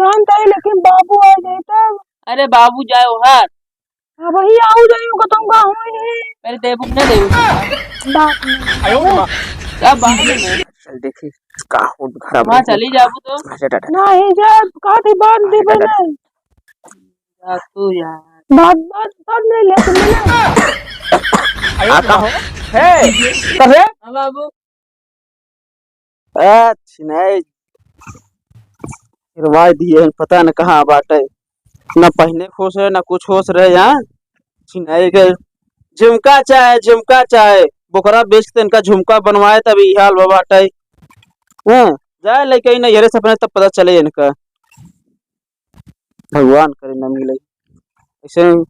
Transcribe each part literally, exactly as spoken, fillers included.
शांत है, लेकिन बाबू आ जाए तब। अरे बाबू जाए ओहर। हाँ, वही आऊ जाए, ओका तुमका हुई नहीं। अरे देबू ना देबू। बात नहीं। क्या बात है? चल देखी, का हो घर में। चली जाबू तो। अच्छा, टाटा। नहीं जा, का थी बात दे बना। जा तू यार। बात, बात, बात नहीं ले तुमने ना। आता हो? है, कहे? हाँ बाबू। ए, छिनाई। गिरवाई दिए हैं, पता न कहाँ बाटे। न पहिने खुश है, न कुछ होश रहे यहाँ। छिनाई के झुमका चाहे, झुमका चाहे। बोकरा बेच के इनका झुमका बनवाए, तब ई हाल बा बाटे। हाँ, जाए लेके ही नैहरे से अपने, तब पता चले इनका। भगवान करे न मिले। ऐसे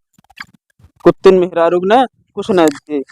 कुत्तिन मेहरारू के ना कुछ ना दे।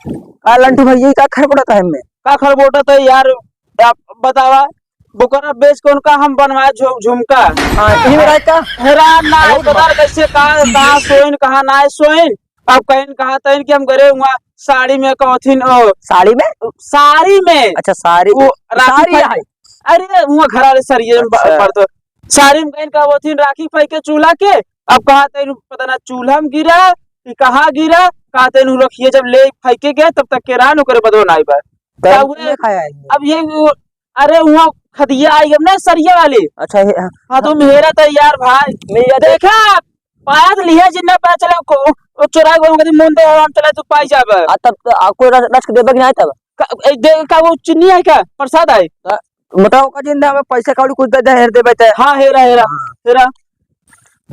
का लंटू भैया, का खरबोटत है हमें? का खरबोटत है यार, आप बतावा, बोकरा बेच के उनका हम बनवाए झु-, झुमका। हाँ, यही में रहे का? हैरान ना, अरे पता नहीं कैसे, कहाँ, कहाँ सोइन, कहाँ ना सोइन। अब कहीं कहा तइन कि हम गरे हुआ साड़ी में कहथिन, ओ, साड़ी में? साड़ी में। अच्छा, साड़ी वो में। राखी साड़ी पहन-, है। अरे, हुआ घर वाले सरिये में ब-, अच्छा। बरत। साड़ी में कहीं कहथिन राखी पहन के चूल्हा के, अब कहा तइन पता ना चूल्हा में गिरा कि कहाँ गिरा, कहा तइन रखिए जब ले फेंके गए तब तक के रान ओकरे बदो नाई बा। तो का हुए? नहीं खाया है। अब ये वो, अरे, हुआ खदिया आई अब ना सरिया वाली। अच्छा, हे, हाँ। हाँ, तो मेरा तो यार भाई, मिल जाते। देखा, पाया तो लिहे जिन्ना पता चले, को, वो चोराई को कदी मुंह दे, हम चले तू पाई जाबे। आ, तब तो आ, कोई रच, रच के देबे कि नहीं तब? का, ए, दे, का वो चुन्नी है क्या? प्रसाद है? आ, बताओ का जिंदा हमें पैसा कौड़ी कुछ दे दे, हेर देबे ते। हाँ, हेरा, हेरा, हाँ। हेरा।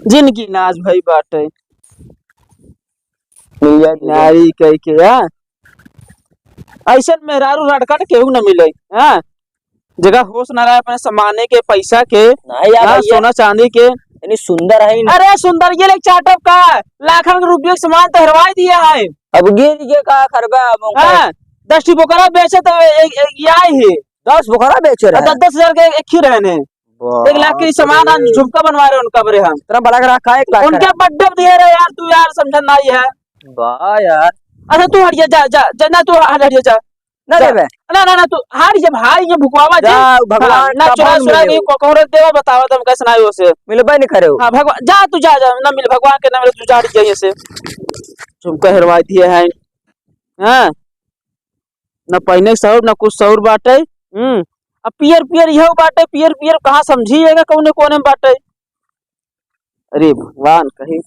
जिनगी नाज भाई बाटे। मिल जाए, मिल जाए। नारी कह के, हाँ। ऐसन मेहरारू रटकट केहू न मिले, हाँ। जगह होश ना रहे अपने सामाने के, पैसा के, नहीं यार, हाँ, भैया। सोना चांदी के। इतनी सुंदर है ना। अरे सुंदर ये लेके चाटब का, लाखन के रुपये के सामान तो हरवाई दिया है। अब गिर के का करबा, अब उनका हाँ, दस ठी बोकरा बेचे तो एक, एक, एक, या ही। दस बोकरा बेचे रहे? दस, दस हजार के एक ही रहने। बाप एक लाख के सामान रे। हम झुमका बनवा रहे उनका बरे हम। इतना बड़ा ग्राहक का एक लाख उनके का? बड्डे दिए रहे यार, तू यार समझन नहीं है। वाह यार। अच्छा तू हट जा, जा, जा, जा, ना तू हट, हट जा, जा। ना जा। देबे? ना, ना, ना, तू हार ये भाई, ये भुकवावा जा, जी। भगवान हाँ, ना का चुरा, बन चुरा मिले। के को-, कौन देवा बतावा तुम कैसे ना हो से। मिलबे नहीं करे हो। हाँ, भगवान, जा तू जा, जा, ना मिल, भगवान के नाम ले तू जा हट जाइए से। झुमका हेरवा दिए हैं। हाँ। ना पहिने के सौर, ना कुछ सौर बाटे। हम्म। अब पियर पियर यह बाटे, पियर पियर कहाँ समझी है कौने कोने में बाटे। अरे भगवान कही।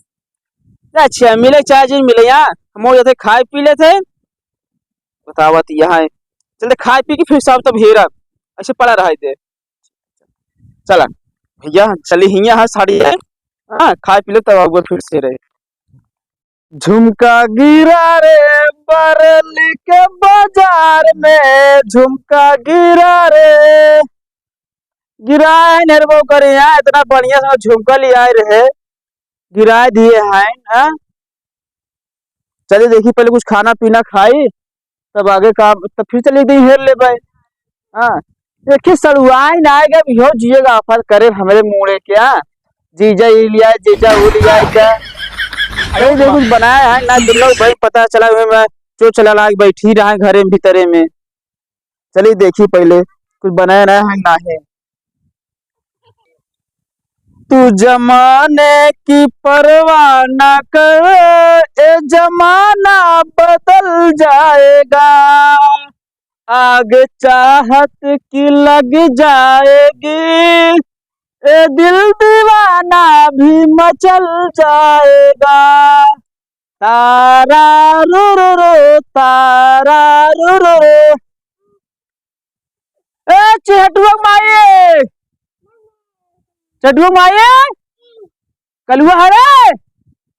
अच्छा, मिले चाहे जिन मिले, यहाँ हम लोग जैसे खाए पी लेते, बतावत यहाँ है। चलते खाए पी के फिर सब तब हेरा, ऐसे पड़ा रहा थे। चला भैया, चली हिया है साड़ी है। हाँ, खाए पी ले तब आऊँगा फिर से रहे। झुमका गिरा रे बरेली के बाजार में, झुमका गिरा रे। गिराए नहीं रे बाबू, करे यहाँ इतना बढ़िया सा झुमका ले आए रहे, गिराए दिए हैं, हाँ? चलिए देखी, पहले कुछ खाना पीना खाई, तब आगे काम, तब फिर चलिए एक दिन हेर ले भाई। हाँ, देखिए सड़ुआई ना आएगा, अब इहो जिएगा ऑफर करे हमरे मुड़े क्या, जीजा ई लिया, जीजा वो लिया क्या। अरे देखो, कुछ बनाया है ना, दुल्लो भाई पता चला, मैं जो चला लाग बैठी रहा घरे में भीतरे में। चलिए देखी पहले कुछ बनाया ना है ना है। तू जमाने की परवाह ना कर, ए जमाना बदल जाएगा। आग चाहत की लग जाएगी, ए दिल दीवाना भी मचल जाएगा। तारा रो रो रो, तारा रो रो रो। ए, चेहटुआ माई, चेहटुआ माई, कलुआ है रे?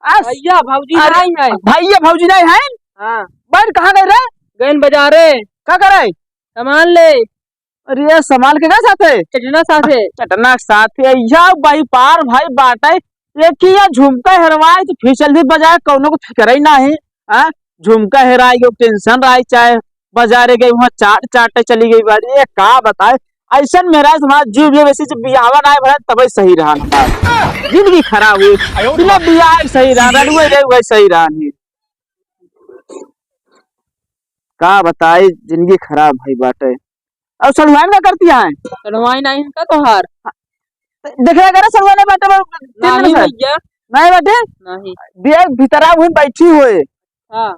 आस-, भैया, भौजी अरे, नहीं है। भैया, भौजी नहीं है? हाँ। बहन कहाँ गए रे? गए बाजारे। का करे? सामान ले। अरे, सामान के का साथे? चटना साथे। चटना साथे, या भाई पार भाई बाटे। एक ही या झुमका हेरवाए तो फिर चल दी बाजार, कौनो को फिक्र ही ना है। हाँ? झुमका हेराए के टेंशन रहे, चाहे बाजारे गई, वहाँ चाट चाटे चली गई बाड़ी। ये का बताए, ऐसन मेहरारू हमारा जीव, जीव ऐसे जब बियाहवा ना भरा, तबे सही रहा हमारा। जिंदगी खराब हुई, बिना बियाह के सही रहा, रडुए रहे, वही सही रहा नहीं। का बताई, जिंदगी खराब भई बाटे। और सड़ुआइन का करती है? सड़ुआइन आई इनका तोहार। देखे करे सड़ुआइन बाटे बा-, तीन नहीं दिन से। भैया। नहीं बाटे? नहीं। देख भीतरा हुई बैठी हुए। हाँ।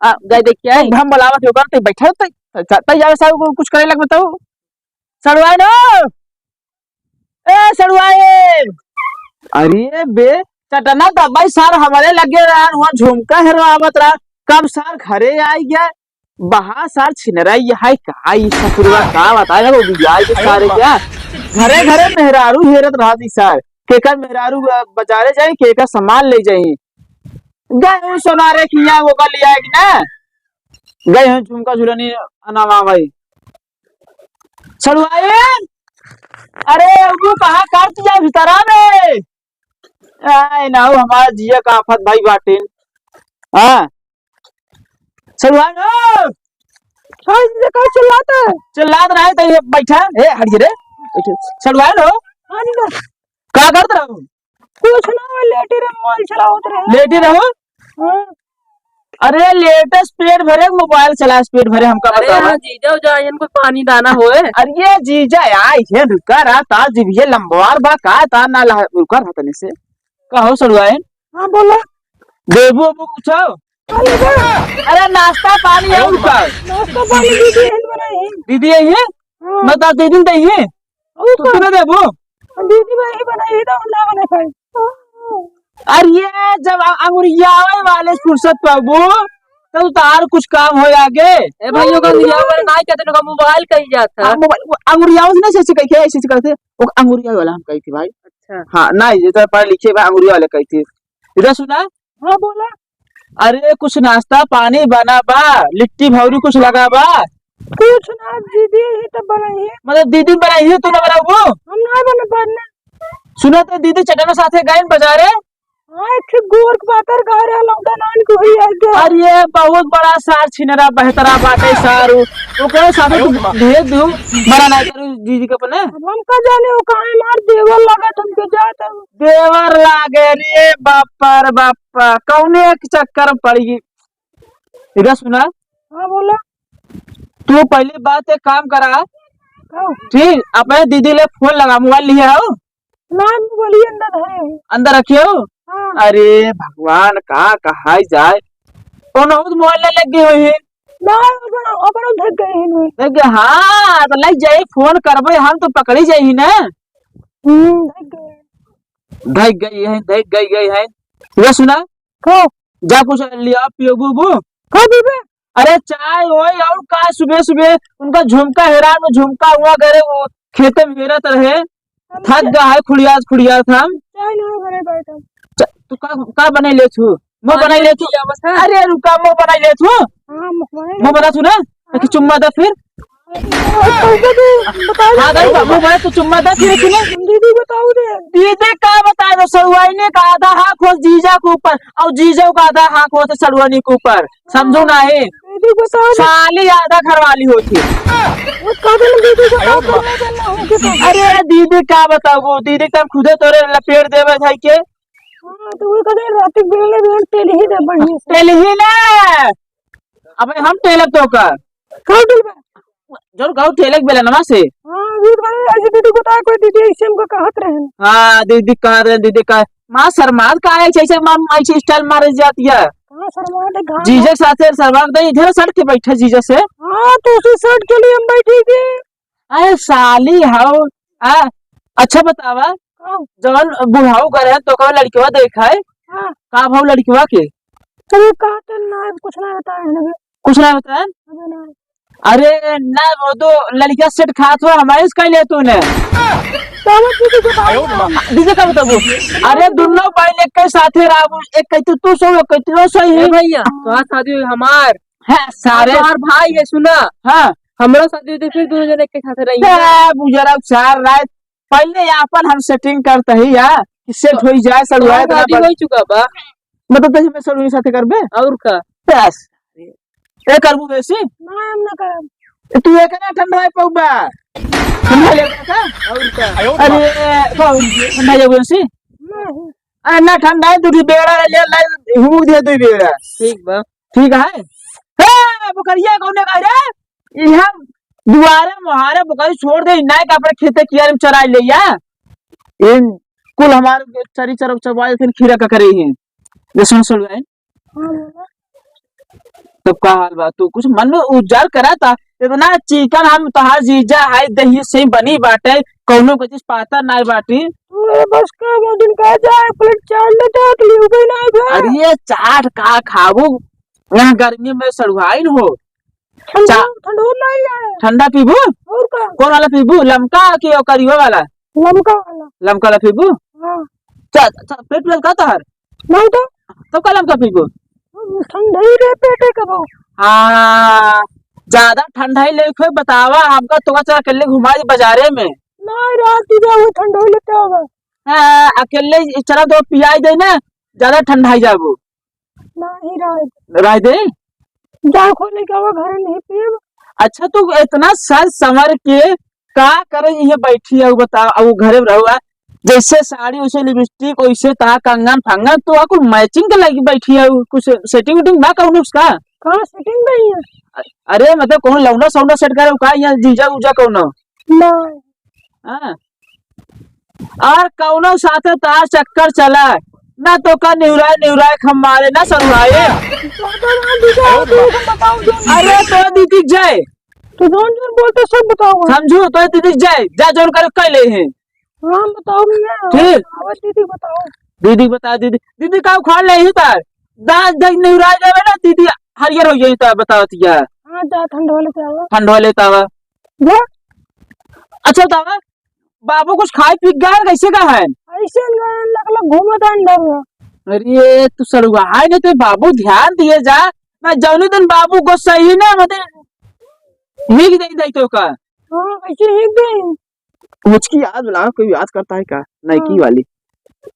आ, गए देख के आई। हम बुलावत हो करते बैठे होते। त-, त-, तैयार साहब को कुछ करे लग बताओ। सड़ुआइन हो। ए, सड़ुआइन। अरे बे, चटना दबाई सार हमारे लगे रहा, वहाँ झुमका हेरवावत रहा। कब सार घरे आई गया? बहा सार छिनरा, ये है का? ई ससुरवा का बताए ना, वो बियाह के सारे क्या? घरे घरे मेहरारू हेरत रहा दी सार। केकर मेहरारू ब-, बाजारे जाई, केकर सामान ले जाई। गए हूँ सोनारे किया, वो कर लिया है कि ना? गए हूँ झुमका झुलनी अनावा भाई। सड़ुआइन, अरे, वो कहाँ काट दिया भीतरा में? आए ना हो, हमारा जिया का आफत भाई बाटिन। हाँ। सड़ुआइन हो। हाँ, ये का चिल्लाता है? चिल्लात रहे तो ये बैठा। ए, हट रे। बैठे। सड़ुआइन हो। हाँ जी, सर। का करत रहो? कुछ ना, वो लेटी रहे, मोबाइल चलावत रहे। लेटी रहो? हाँ। अरे, लेटस पेट भरे, मोबाइल चलास पेट भरे, हमका अरे बतावा। हाँ, जीजा उजा आइन, कोई पानी दाना होए। अरे, ये जीजा आई है, रुका रहा, तार जीभिये लंबवार बा, का तार ना लहा, रुका रहा तनी से। कहो सड़ुआइन? हाँ, बोला। देबू अबू कुछ हो? अरे, अरे, नाश्ता पानी है उनका। नाश्ता पानी दीदी यहीं बनाई है। दीदी यहीं है? हाँ। मैं तो दीदी नहीं है। और तू का? तू ना देबू? दीदी वही बनाई है, तो हम ना बना पाए। अरे, ये जब अ-, अंगुरियावे वाले फुर्सत पाबू, तब तार कुछ काम हो आगे। ए भाई, ओका अंगुरियावे वाला ना कहते, ओका मोबाइल कही जाता। हाँ, मोबाइल, वो अंगुरियावे से ना, ऐसे, ऐसे कही के, ऐसे, ऐसे करते, वो अंगुरियावे वाला हम कही थी भाई। अच्छा। हाँ, ना, ये तो पढ़े लिखे बा, अंगुरियावे वाले कही थी। इधर सुना। हाँ, बोला। अरे, कुछ नाश्ता पानी बना बा, लिट्टी भौरी कुछ लगा बा? कुछ ना, दीदी ही तो बनाई है। मतलब, दीदी बनाई है, तू ना बनाऊ? हम ना बना पाना। सुना तो, दीदी चटना साथे गए बाजारे। हाँ, एक ठे गोर पातर गारे लौंडा नान के हुई है क्या? अरे, बहुत बड़ा सार छिनरा बहतरा बाटे सारू। ओकरे साथे तू भेज दू, मना ना करू दीदी के अपने। अब हम का जाने, वो काहे मार देवर लगा तुमके जात। देवर लागे रे बापा रे बापा, कौने एक चक्कर में पड़ी गई। इधर सुना। हाँ, बोला। तू पहली बात एक काम करा। का? ठीक, अपने दीदी ले फोन लगा, मोबाइल लिए हो? ना, मोबाइल अंदर है। अंदर रखे हो? हाँ। अरे भगवान, का कहा जाए, कौन बहुत मोबाइल ले लग गई हुई है? ना, अपन, अपन धक गए हैं। धक गए, हाँ, तो लग जाए, फोन करबे हम तो पकड़ी जाई ना। हम्म, धक गए। धक गई है, धक गई, गई है। ये सुना? का? जा कुछ लिया, पियोबू बू। का पीबे? अरे चाय होई और का, सुबह सुबह उनका झुमका हेरान में झुमका हुआ करे, वो खेते में हेरत रहे। हम थक चा-, गया है खुड़ियात खुड़ियात हम। चाय ना बने बैठा। च-, तू का, का बने ले तू? मुँह पानी बनाई ले तू। पिया बस, हाँ। अरे रुका, मुँह बनाई ले तू। हाँ, मुँह बनाई मुँह ले। बना तू ना, हाँ। तो चुम्मा दे फिर। हाँ, दे, मुँह बना तू, चुम्मा दे फिर तू ना। दीदी बताओ दे। दीदी का बताए तो सड़ुआइने का आधा हक हो जीजा के ऊपर और जीजा का आधा हक हो तो सड़ुआइने के ऊपर। समझो ना है? दीदी बताओ ना। साली आधा घर वाली होती। वो कब ना दीदी बताओ, करना करना हो के तो। अरे दीदी का बताओ, वो दीदी का खुदे तोरे लपेट देवे भाई के। हाँ, तो वो कदे रात के बेले भी हम तेल ही दे बढ़िया से। तेल ही ना। अबे हम तेल तो का। का तेल बा? जौन कहू ठेले के बेलनवा से। हाँ, अभी तो ऐसे दीदी को तो कोई दीदी ऐसे हमको कहत रहे। हाँ, दीदी कहत रहे, दीदी कह, माँ शर्मात का है, ऐसे, ऐसे माँ, ऐसे style मारे जाती है। हाँ, शर्मात है, घाम जीजा के साथे शर्मात नहीं, इधर सट के बैठे जीजा से। हाँ, तो उसी सट के लिए हम बैठी थी। अरे साली हाउ, आ, अच्छा बतावा, हाँ। जवन बुढ़ाऊ करे हैं, तो कहवे लड़कवा देखा है? हाँ। का भाव लड़कवा के? अरे का तो ना, कुछ ना बताए हैं ना। कुछ ना बताए? अबे ना। अरे ना, वो तो लड़किया सेट खात हो, हमारे से कह ले तूने। तो वो दीदी को बताओ ना। दीदी का बताबू? अरे दोनों भाई एक के साथे रहबू, एक कहती तू सही, एक कहती वो सही है। ए भैया, तोहार शादी हुई हमार। है सारे। तोहार भाई है, सुना। हाँ। हमरो शादी हुई तो फिर दोनों जने एक साथे रही। ए, बुजरक सार रात पहले आपन हम setting करते ही या कि set तो होई जाए, सड़ुआ तोहार इतना शादी बड़-, हो चुका बा। मतलब तही में सड़ुआ साथे करबे? और का? बस। ए करबू बेसी? ना, हम ना करब। ए, तू एक ना ठंडा है पौबा। ठंडा ले का? और का? अरे, कौन ठंडा जाबू बेसी? नहीं। अरे ना ठंडा है, तू बेड़ा ले, ले, हुक दे तू बेड़ा। ठीक बा। ठीक है? ए, बकरिया कौने का रे? इहाँ दुआरे मुहारे बोकरी छोड़ दे, नाय का अपने खेते कियारे में चराई ले या। इन कुल हमार चरी चरव चरवा देथिन, खीरा का करे ही। जैसन सड़ुआइन। हाँ, बोला। तब का हाल बा? तू कुछ मन में उज्जर करा था, इतना चिकन हम तोहार जीजा है, दही से बनी बाटे, कौनो के चीज पाता नाय बाटी। अरे बस का वो दिन का जाए, प्लेट चाट ले, चाट ली, हो गई ना घर। अरे ये चाट का खाबू, यहाँ गर्मी में सड़ुआइन हो। ठंडा, चा- ठंडा नहीं है। ठंडा पीबू? और का? कौन वाला पीबू, लमका कि ओकर इहो वाला? लमका वाला। लमका वाला पीबू? हाँ। चा-, चा-, पेट में का तोहार? नहीं तो। तो का लमका पीबू? ठंडा ही रे पेटे कबो। हाँ, ज्यादा ठंडा ही लेके बतावा, हमका तो चला के ले घुमा दी बाजारे में। नहीं, रात की जाओ, ठंडा ही लेते होगा। हाँ, अकेले चला तो पियाई दे ना, ज्यादा ठंडा ही जाबू। नहीं राय। राय दे? जा खोले के आवा, घरे नहीं पियब। अच्छा, तू इतना सज संवर के का करे ये बैठी है, बता, अब घरे में रहुआ, जैसे साड़ी वैसे लिपस्टिक वैसे ता कंगन फंगन, तो आ कुल मैचिंग के लगी बैठी है, कुछ सेटिंग वेटिंग ना कौनो उसका? कहाँ सेटिंग नहीं है? अरे मतलब कौनो लौंडा सौंडा सेट करे का, या जीजा उजा कौनो? नहीं। हाँ। और कौनो साथे तार चक्कर चला, ना तो का निहुराए निहुराए खम्बारे ना सरुआए। अरे तो दीदी जय। तो जौन जौन बोलते सब बताओ। समझू तो दीदी जय, जा जौन करे कह ले हैं। हाँ बताओ भैया। ठीक। आवाज दीदी बताओ। दीदी बता दीदी, दीदी का उखाड़ ले ही तार। दांत देख निहुराए जावे ना दीदी, हरियर हो जाई तार बतावत या। हाँ जा ठंडा लेके आवा। ठंडा लेता आवा। जा। अच्छा बतावा, बाबू कुछ खाए पी गए, कैसे का है? ऐसे न लगला घूमत अंदर में। अरे तू सड़ुआ है नहीं तो बाबू ध्यान दिए जा। मैं जौनी दिन बाबू को सही ना मतलब हिग दे दे तो का। हाँ, ऐसे हिग गए। मुझकी याद बुलाओ, कोई याद करता है का? नइकी हाँ। वाली।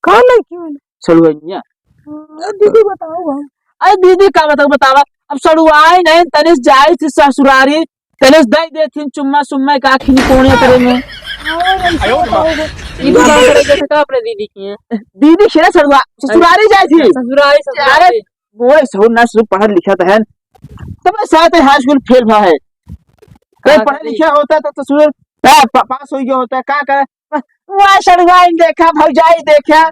कौन नइकी वाली? सड़ुआइया। हाँ, दीदी बताओ भाई। अरे दीदी का बताओ, बतावा। अब सड़ुआई नहीं, तनिस जाई थी ससुरारी, तनिस दे देथिन चुम्मा सुम्मा का आखिरी कोने करे में। हाँ, ऐसे बताओ भाई। ई दुकान पर गए थे का अपने दीदी की हैं? दीदी खेले सड़ुआ, ससुरारी जाई थी। ससुरारी, अरे ससुरारी। बोले सो ना सो पढ़त लिखत है। तब साथ हाई स्कूल फेल भा है। का पढ़ा करे? लिखा होता तो ससुर का पा-, पास हो गया होता, का करे? वाह, सड़ुआइन देखा, भौजाई देखा।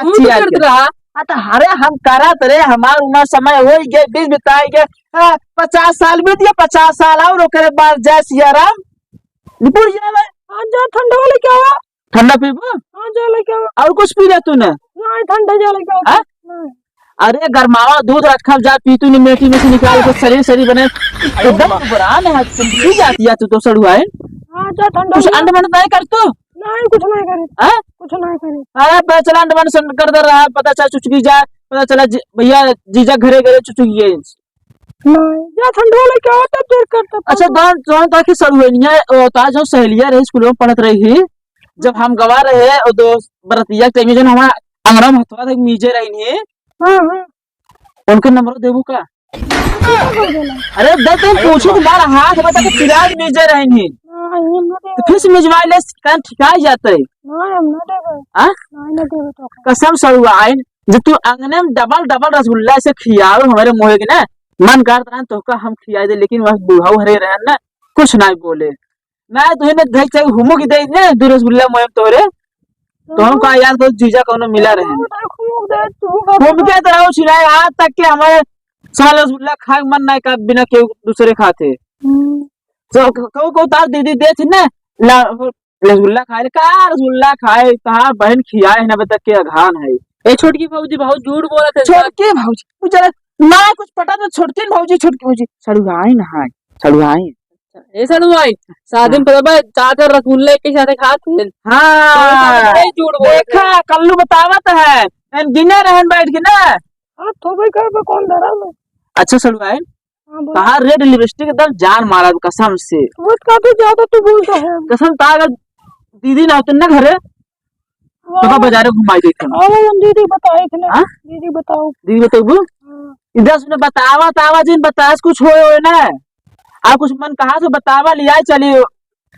तू तो करत रहा। आ तो हरे हम करत रे, हमार उम्र समय हो गए, बीस बिताई गए। हाँ, पचास साल बीत गए, पचास साल और ओकरे बाद जय सिया राम। निपुर जावे। हाँ, जा ठंडा वाले क्या हुआ? ठंडा पीबू? हाँ, जा लेके आओ। और कुछ पी ले तू ना? नहीं, ठंडा जा लेके आओ। हाँ? नहीं। अरे, गरमावा दूध रखल जा, पी तू निमेटी में से निकाल के शरीर, शरीर बने। एकदम बुरा ना है, तुम पी जाती है, तू तो सड़ुआ है। हाँ, जा ठंडा कुछ लिया। अंड मंड नहीं कर तू? नहीं, कुछ नहीं करे। हाँ? कुछ नहीं करे। अरे, बे, चला अंड मंड संड कर दे रहा है, पता चला चुचकी जाए, पता चला जी-, भैया, जीजा घरे घरे चुचकी है। नहीं, जा ठंडा वाला क्या होता है, फिर करता अच्छा, था। दान, दान ताकि सड़ुआइनिया, ओ, ता जो सहेलिया रही, स्कूल में पढ़त रही, जब हम गवा रहे, ओ दोस्त, बरतिया के टाइम में जौन हमारा अंगना में हथवा तक मीजे रही नहीं, हाँ, हाँ। उनके नंबर देबू का? हाँ, हाँ, हाँ। अरे, दस दिन पूछू, तुम्हारा हाथ बता के चिराग मीजे रही नहीं। हाँ, ये ना तो देबे। फिर से मिजवा ले, कान ठिका जाते। नहीं, हम ना देबे। हाँ? नहीं, ना देबे तो। कसम सड़ुआइन, जो तू अंगने में डबल, डबल रसगुल्ला से खियाओ हमारे मुँहे के ना, मन करत रहन तोहका हम खियाई दे, लेकिन वह बुढ़ऊ हरे रहन ना, कुछ नहीं बोले। ना तुहे ने धई चाहे हुमुक दे ने, दू रसगुल्ला मोयम तोहरे। तो हम का यार, तो जीजा कौनो मिला रहे। हुमुक दे, तू का हुमुक दे तो रहो छिनाए, आज तक के हमारे साल रसगुल्ला खाए मन नहीं का बिना केहू दूसरे खाते। हम्म। तो क-, कहू, कहू तार दीदी दे थी ना, ला, रसगुल्ला खाए, का रसगुल्ला खाए, कहाँ बहन खियाए है ना, बता के अघान है। ए छोटकी भौजी बहुत झूठ बोलत है। छोटकी भौजी, तू चला, ना कुछ पटा तो छोटकी भौजी, छोटकी भौजी, सड़ुआइन है, सड़ुआइन। ए सड़ुआइन, शादी में हाँ। पता बा, चार चार रसगुल्ला एक ही साथे खात थे। हाँ, तो झूठ बोलत है। देखा, कल्लू बतावत है, हम गिने रहन बैठ के ना। हाँ, तो भाई घर पे कौन धरा लो? अच्छा सड़ुआइन, हाँ, बोलो। कहा रेड लिपस्टिक एकदम जान मारा कसम से। बहुत काफी ज्यादा तू बोलता है। कसम ता अगर दीदी ना होते ना घरे, वाह। तो का बाजारे घुमाई देते हम। हाँ, वो हम दीदी बताए थे ना। हाँ? दीदी बताओ। दीदी बताओ। हाँ। इधर सुने बतावा, तावा जिन बतास कुछ होए होए ना। आ कुछ मन कहा से बतावा लिया चलियो।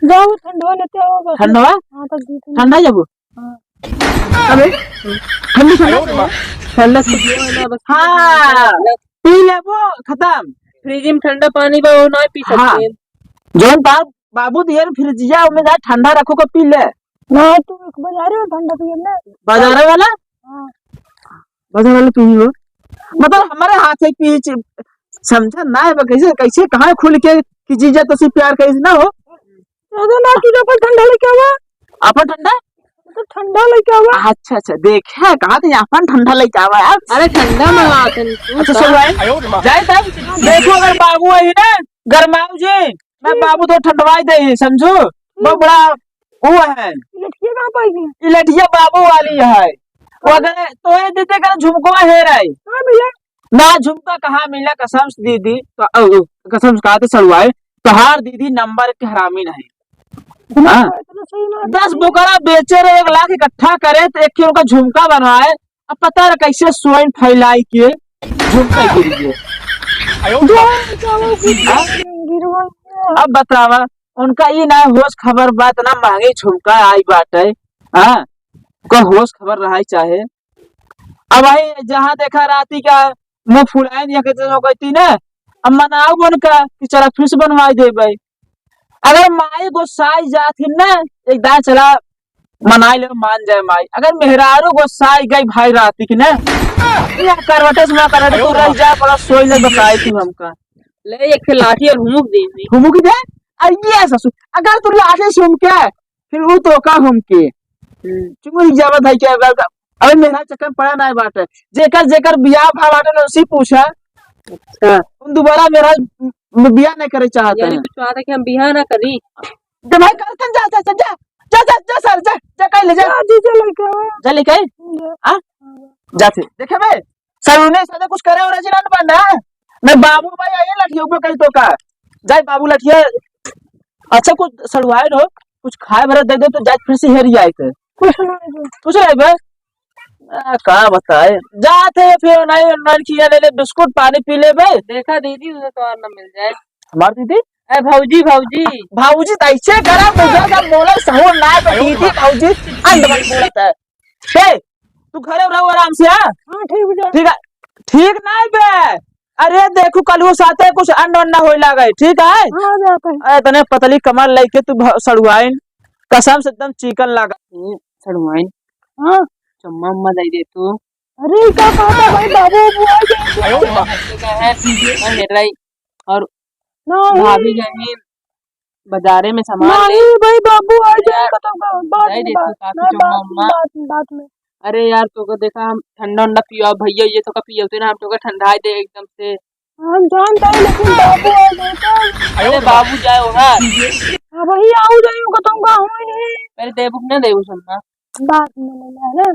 जाओ ठंडवा लेते आओ बस। ठंडवा? हाँ, तब दीदी। ठंडा जाबो? हाँ। अबे, ठंडी ठंडा। ठंडा हाँ, पी लेबो, खत्म। फ्रिज में ठंडा पानी बा, वो ना पी हाँ। सकते हैं। जौन तार बाबू दिए फ्रिजिया, ओमे जा ठंडा रखो के पी ले। ना, तू एक बाजारे वाला ठंडा पिए ना। बाजारे वाला? हाँ। बाजारे वाला पी हो। मतलब हमारे हाथ से पी च-, समझा ना है, कैसे, कैसे, कहाँ खुल के कि जीजा तो से प्यार कैसे ना हो? दादा ना, तू अपन ठंडा लेके आवा। अपन ठंडा? तो ठंडा लेके आवा। अच्छा, अच्छा, देखे, कहा थे अपन ठंडा लेके आवा यार। अरे ठंडा मंगाते हैं तू अच्छा, सब। सुन भाई, जाए तब देखो, अगर बाबू आई ना, गरमाऊ जी, मैं बाबू तो ठंडवाई दे ही, समझू? बहुत बड़ा वो है। लठिया कहाँ पाई है? ये लठिया बाबू वाली है। वो अगर तो ये देते कर झुमकवा हेर आई। हाँ भैया। ना झुमका कहाँ मिला, कसम से दीदी, तो, अ, अ, कसम से कहा तो सड़ुआए, तोहार दीदी नंबर के हरामी नहीं। हाँ। इतना सही ना दस बोकरा बेचे रहे, एक लाख इकट्ठा करे, तो एक किलो का झुमका बनवाए, अब पता रहा कैसे सोइन फैलाई के झुमका गिर गए। हाँ? अब बतावा, उनका ई ना होश खबर बा, इतना महंगी झुमका आई बाटे, हाँ, उनका होश खबर रहा चाहे। अब भाई जहाँ देखा राती का मुँह फुलाए नहीं कहते हो कहती ना, अब मनाओ उनका कि चला फिर से बनवाई दे भाई। अगर माई गोसाई जात ही ना, एक दान चला मनाई ले, मान जाए माई। अगर मेहरारू गोसाई गई भाई राती की ना, या करवटे से ना करवटे, तू रह जा, बड़ा सोई ले बताई तू हमका। ले एक ठे लाठी और हुमुक दे दी। हुमुक दे? अरे ये ससुर, अगर तू लाठी से हुमके, फिर वो तो का हुमके। हम्म। चुमुक जावा भाई के, अगर, अगर मेहरारू चक्कर में पड़ा ना बाटे। जेकर, जेकर बियाह भा बाटे ना, उसी पूछा। अच्छा। उन दोबारा मेहरारू बियाह नहीं करे चाहते यानी हैं। कुछ बात है कि हम बियाह ना करी? तो भाई कर, कर, जा, जा, जा, जा, जा, जा, जा, सर, जा, जा, कहीं ले जा। जा, जीजा लेके आओ। जा लेके आई? जा। आ? जा थे। देखे बे, सर, उन्हें साथे कुछ करे और ऐसे ना बनना। मैं बाबू भाई आइए लठियों पे कहीं तो का। जाए बाबू लठिया, अच्छा कुछ सड़ुआए रहो, कुछ खाए भरे दे दो तो जाए फिर से हेरी आए थे। कुछ नहीं दे। कुछ नहीं बे? आ, का बताए? जात है फिर नहीं, नहीं किया ले, ले बिस्कुट पानी पी ले बे। देखा दीदी, उधर तो और ना मिल जाए। हमार दीदी? ए भौजी, भौजी। भौजी तो ऐसे करा, बुझा का बोला सहूर ना तो दीदी, भौजी, अंत में बोलता है। ए, तू घरे रहो आराम से, हाँ? हाँ, ठीक बा। ठीक है, ठीक नहीं बे। अरे देखू, कल वो साथे कुछ अंड वंड ना होए लागे, ठीक है? हाँ, जाते हैं। ए, तने पतली कमर लेके तू भ-, सड़ुआइन, कसम से एकदम चिकन लागा। ए, सड़ुआइन। हाँ। चुम्मा उम्मा दे दे तू। अरे, का कहता भाई, बाबू, बाबू आ गए। आयो रे माँ। का है? मैं हेड रही। और नहीं। भाभी गई बाजारे में सामान ले। नहीं भाई, बाबू आ जाए यार, तो का-, बाद दे में दे तू बात, काफी नहीं, चुम्मा बाद में, उम्मा। बाद में, बाद में। अरे यार, तोका देखा हम ठंडा उंडा पिया, भैया ये तोका पियौते ना, हम तोका ठंडाई दे एकदम से। हम जानता है, लेकिन बाबू आ जाए तो। अरे बाबू जाए वहाँ। हाँ, वही आऊ जाए, वो कहता हूँ, गाँव में। पहले देबू कि ना देबू सुम्मा? बाद में लेना है ना।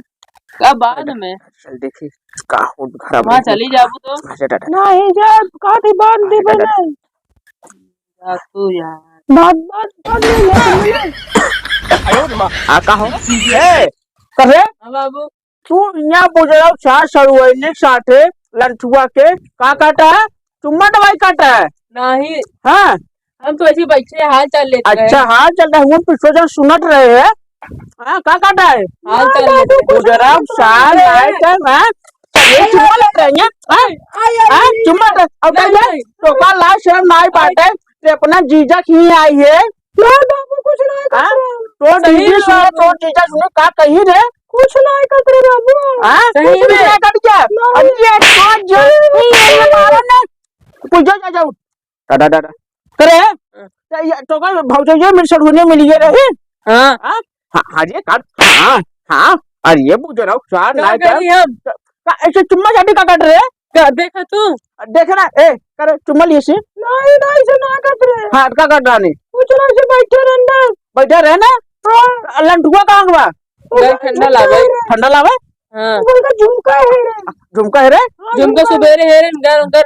का बाद में? चल देखी, का हो घर में वहाँ चली जाबू तो? अच्छा, टाटा। नहीं, जा, का थी बाद में देबे ना। जा तू यार। बात, बात, बात नहीं है, तुमने। आ, का हो? ए, करे? हाँ बाबू। तू यहाँ बुझाओ चार सड़ुआइने साथे लंठुआ के का काटा है? चुम्मा दवाई काटा है? नहीं। हाँ। हम तो ऐसे ही बैठे हाल चाल लेते रहे। अच्छा, हाल चाल रहे, हम पीछे से सुनत रहे हैं। हाँ, का काटा है? हाल चाल लेते रहे। बुझाओ चार नाइट है, हाँ? ये चुम्मा लेते हैं, हाँ? हाँ, चुम्मा दे, अब नहीं, नहीं। तो का लाज शर्म नाई बाटे, ते अपना जीजा की आई है। ना बाबू, कुछ नहीं हाँ? करते। तो सही दीदी में सुनो, बाबू। तो जीजा सुनो, का कही रे? कुछ नहीं करते बाबू। हाँ? सही कुछ में। नहीं कर क्या? नहीं। अब ये तो जो नहीं है, ये मारो ना। कुछ जा, जा, जाओ। टाटा, टाटा। करे? हाँ। तो ये, तो का भौजइया मेरे सड़ुआइने मिल गए रहे? हाँ। हाँ? हाँ, हाँ, ये काट। हाँ, हाँ। अरे ये बुझाओ चार का नाइट करी हम? का, ऐसे चुम्मा चाटी का काट रहे? का देखा तू? देख ना, ए, करे चुम्मा लिए से? नहीं, नहीं, से ना काट रहे। हाँ, का काट रहा नहीं? कुछ ना, से बैठे रहना। बैठे रहे ना? हाँ। लंठुआ कहाँ बा? वो घर ठंडा झुमका लावे। है रे। ठंडा लावे? हाँ। वो घर झुमका है रे। झुमका है रे? हाँ, झुमका झुमका। सुबेरे है रे, घर, घर।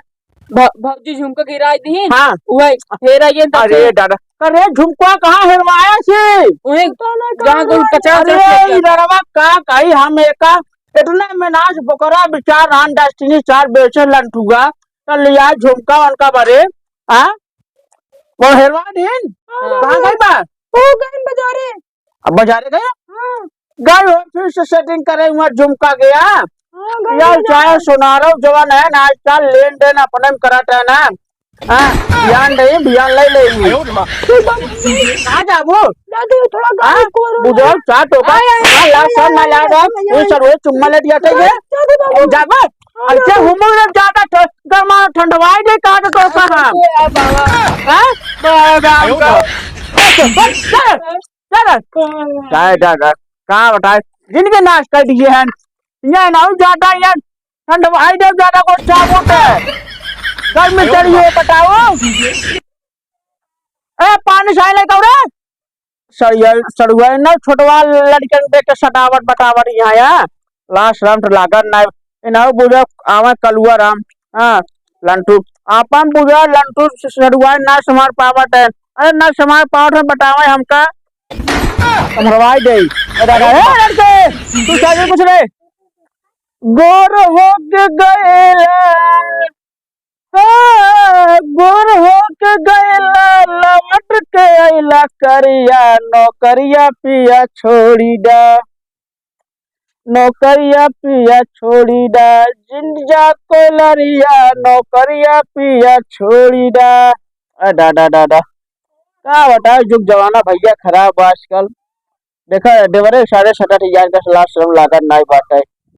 भ-, भौजी झुमका गिराई दी। हाँ। वही, हेरा ये तब अरे से। दादा, अरे झुमका कहाँ हेरवाया से? वही, पता नहीं जहाँ कहाँ कोई हेरवाया। कचरा अरे उचरा फेंक ई जाता। लड़वा का कही हम एका, इतने में नाच बोकरा बिचार रान डेस्टिनी चार बेचे लंठुआ, तो लिया झुमका उनका बरे, हाँ? वो हेरवा दिन? हाँ। कहाँ गई बा? वो गई बाजारे। अब बाजारे गए? हाँ। गए हो फिर से सेटिंग करे हुआ झुमका गया? हाँ, गए यार, बाजारे। चाहे सुनारो जवान है ना, आजकल लेन देन अपने में करत है ना। हाँ, बियान नहीं, बियान ले ले। कहाँ जाबो? दादी, थोड़ा गाड़ी हाँ? को रो ना। बुझाओ, चाट होगा। आय, आय, हाँ, आय, लाओ, आय, सब ना आय, लाओ, आय, आय, ये आय। सब रोज चुम्मा ले दिया था ये। दादी, दादी। जाबो? हाँ, अच्छा, दादी। घूमो ना, ज्यादा ठ-, गर्मा ठंडवाई दे, कहाँ के तो कहाँ? अरे, बाबा। हाँ? बाबा, बाबा। चल, चल, चल। काय दादा, का बताए? जिनके नाश कर दिए हैं। ये ना हो जाता, ये ठंडवाई दे, ज्यादा को चाबो के। गर्मी चढ़ी हो, बताओ। ए, पानी साइले कौरे? सड़िया, सड़ुआ न छोटवा लड़कन देख के सटावट बटावट यहाँ या। लास्ट राउंड लागत ना। इन्हू बुझा आवे कलुआ राम। हाँ, लंटू। आपन बुझा लंटू सड़ुआ ना समार पावत है। अरे ना समार पावत है, बतावे हमका। समझवाई दे। ए दादा, ए लड़के, तू साइकिल कुछ नहीं। गोर हो के गएला, हाँ, गोर हो के गएला, लवट के अइला करिया, नौकरिया पिया छोड़ी दा, नौकरिया पिया छोड़ी दा, जिंजा कोइलरिया, नौकरिया पिया छोड़ी दा। अ, डा, डा, डा, डा। का बताओ, जुग जमाना भैया खराब बा आजकल। देखा, देवरे साढ़े सतहत्तर हजार का लास्ट राउंड लागत नाई बाटे।